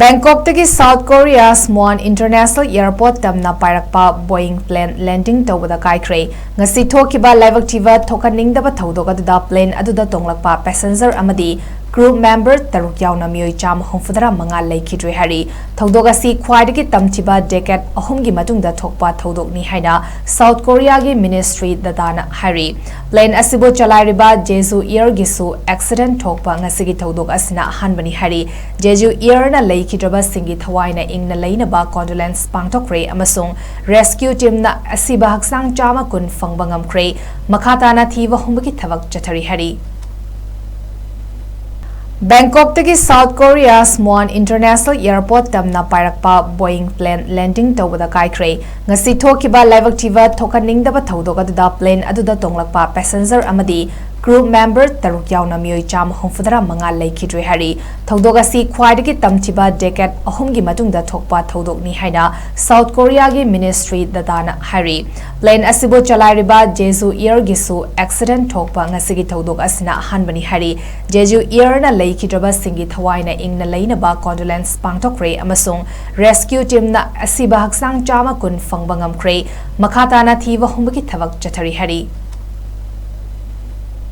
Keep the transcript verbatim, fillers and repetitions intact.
ꯕꯦꯡꯀꯣꯛꯇꯒꯤ South Korea ꯁ꯭ꯃꯣꯟ international airport ꯇꯝꯅ ꯄꯥꯏꯔꯛꯄ ꯕꯣꯌꯤꯡ plane landing ꯇꯧꯕꯗ ꯀꯥꯏꯈ꯭ꯔꯦ꯫ ꯉꯁꯤ ꯊꯣꯛꯈꯤꯕ ꯂꯥꯏꯕꯛ ꯊꯤꯕ ꯊꯣꯛꯍꯟꯅꯤꯡꯗꯕ ꯊꯧꯗꯣꯛ ꯑꯗꯨꯗ ꯄ꯭ꯂꯦꯟ ꯑꯗꯨꯗ ꯇꯣꯡꯂꯛꯄ ꯄꯦꯁꯦꯟꯖꯔ ꯑꯃꯗꯤ ꯀ꯭ꯔꯨ ꯃꯦꯝꯕꯔ ꯇꯔꯨꯛ ꯌꯥꯎꯅ ꯃꯤꯑꯣꯏ ꯆꯥꯝꯃ ꯍꯨꯝꯐꯨꯇꯔꯥ ꯃꯉꯥ ꯂꯩꯈꯤꯗ꯭ꯔꯦ ꯍꯥꯏꯔꯤ꯫ ꯊꯧꯗꯣꯛ ꯑꯁꯤ ꯈ꯭ꯋꯥꯏꯗꯒꯤ ꯇꯝꯊꯤꯕ ꯗꯦꯀꯦꯠ ꯑꯍꯨꯝꯒꯤ ꯃꯇꯨꯡꯗ ꯊꯣꯛꯄ ꯊꯧꯗꯣꯛꯅꯤ ꯍꯥꯏꯅ ꯁꯥꯎꯠ ꯀꯣꯔꯤꯌꯥꯒꯤ ꯃꯤꯅꯤꯁꯇ꯭ꯔꯤ ꯗꯇꯥꯅ ꯍꯥꯏꯔꯤ꯫ ꯄ꯭ꯂꯦꯟ ꯑꯁꯤꯕꯨ ꯆꯂꯥꯏꯔꯤꯕ ꯖꯦꯖꯨ ꯑꯦꯌꯔꯒꯤꯁꯨ ꯑꯦꯛꯁꯤꯗꯦꯟ ꯊꯣꯛꯄ ꯉꯁꯤꯒꯤ ꯊꯧꯗꯣꯛ ꯑꯁꯤꯅ ꯑꯍꯥꯟꯕꯅꯤ ꯍꯥꯏꯔꯤ꯫ ꯖꯦꯖꯨ ꯑꯦꯌꯔꯅ ꯂꯩꯈꯤꯗ꯭ꯔꯕꯁꯤꯡꯒꯤ ꯊꯋꯥꯏꯅ ꯏꯪꯅ ꯂꯩꯅꯕ ꯀꯣꯟꯗꯣꯂꯦꯟꯁ ꯄꯥꯡꯊꯣꯛꯈ꯭ꯔꯦ ꯑꯃꯁꯨꯡ ꯔꯦꯁꯀ꯭ꯌꯨ ꯇꯤꯝꯅ ꯑꯁꯤꯕ ꯍꯛꯆꯥꯡ ꯆꯥꯝꯃ ꯀꯨꯟ ꯐꯪꯕ ꯉꯝꯈ꯭ꯔꯦ꯫ ꯃꯈꯥ ꯇꯥꯅ ꯊꯤꯕ ꯍꯨꯝꯕꯒꯤ ꯊꯕꯛ ꯆꯠꯊꯔꯤ ꯍꯥꯏꯔꯤ꯫ ꯕꯦꯡꯀꯣꯛꯇꯒꯤ ꯁꯥꯎꯠ ꯀꯣꯔꯤꯌꯥ ꯁ꯭ꯃꯣꯟ ꯏꯟꯇꯔꯅꯦꯁꯅꯦꯜ ꯑꯦꯌꯔꯄꯣꯔꯠ ꯇꯝꯅ ꯄꯥꯏꯔꯛꯄ ꯕꯣꯌꯤꯡ ꯄ꯭ꯂꯦꯟ ꯂꯦꯟꯗꯤꯡ ꯇꯧꯕꯗ ꯀꯥꯏꯈ꯭ꯔꯦ꯫ ꯉꯁꯤ ꯊꯣꯛꯈꯤꯕ ꯂꯥꯏꯕꯛ ꯊꯤꯕ ꯊꯣꯛꯍꯟꯅꯤꯡꯗꯕ ꯊꯧꯗꯣꯛ ꯑꯗꯨꯗ ꯄ꯭ꯂꯦꯟ ꯑꯗꯨꯗ ꯇꯣꯡꯂꯛꯄ ꯄꯦꯁꯦꯟꯖꯔ ꯑꯃꯗꯤ ꯀ꯭ꯔꯨ ꯃꯦꯝꯕꯔ ꯇꯔꯨꯛ ꯌꯥꯎꯅ ꯃꯤꯑꯣꯏ ꯆꯥꯝꯃ ꯍꯨꯝꯐꯨꯇꯔꯥ ꯃꯉꯥ ꯂꯩꯈꯤꯗ꯭ꯔꯦ ꯍꯥꯏꯔꯤ꯫ ꯊꯧꯗꯣꯛ ꯑꯁꯤ ꯈ꯭ꯋꯥꯏꯗꯒꯤ ꯇꯝꯊꯤꯕ ꯗꯦꯀꯦꯠ ꯑꯍꯨꯝꯒꯤ ꯃꯇꯨꯡꯗ ꯊꯣꯛꯄ ꯊꯧꯗꯣꯛꯅꯤ ꯍꯥꯏꯅ ꯁꯥꯎꯠ ꯀꯣꯔꯤꯌꯥꯒꯤ ꯃꯤꯅꯤꯁꯇ꯭ꯔꯤ ꯗꯇꯥꯅ ꯍꯥꯏꯔꯤ꯫ ꯄ꯭ꯂꯦꯟ ꯑꯁꯤꯕꯨ ꯆꯂꯥꯏꯔꯤꯕ ꯖꯦꯖꯨ ꯑꯦꯌꯔꯒꯤꯁꯨ ꯑꯦꯛꯁꯤꯗꯦꯟ ꯊꯣꯛꯄ ꯉꯁꯤꯒꯤ ꯊꯧꯗꯣꯛ ꯑꯁꯤꯅ ꯑꯍꯥꯟꯕꯅꯤ ꯍꯥꯏꯔꯤ꯫ ꯖꯦꯖꯨ ꯑꯦꯌꯔꯅ ꯂꯩꯈꯤꯗ꯭ꯔꯕꯁꯤꯡꯒꯤ ꯊꯋꯥꯏꯅ ꯏꯪꯅ ꯂꯩꯅꯕ ꯀꯣꯟꯗꯣꯂꯦꯟꯁ ꯄꯥꯡꯊꯣꯛꯈ꯭ꯔꯦ ꯑꯃꯁꯨꯡ ꯔꯦꯁꯀ꯭ꯌꯨ ꯇꯤꯝꯅ ꯑꯁꯤꯕ ꯍꯛꯆꯥꯡ ꯆꯥꯝꯃ ꯀꯨꯟ ꯐꯪꯕ ꯉꯝꯈ꯭ꯔꯦ꯫ ꯃꯈꯥ ꯇꯥꯅ ꯊꯤꯕ ꯍꯨꯝꯕꯒꯤ ꯊꯕꯛ ꯆꯠꯊꯔꯤ ꯍꯥꯏꯔꯤ꯫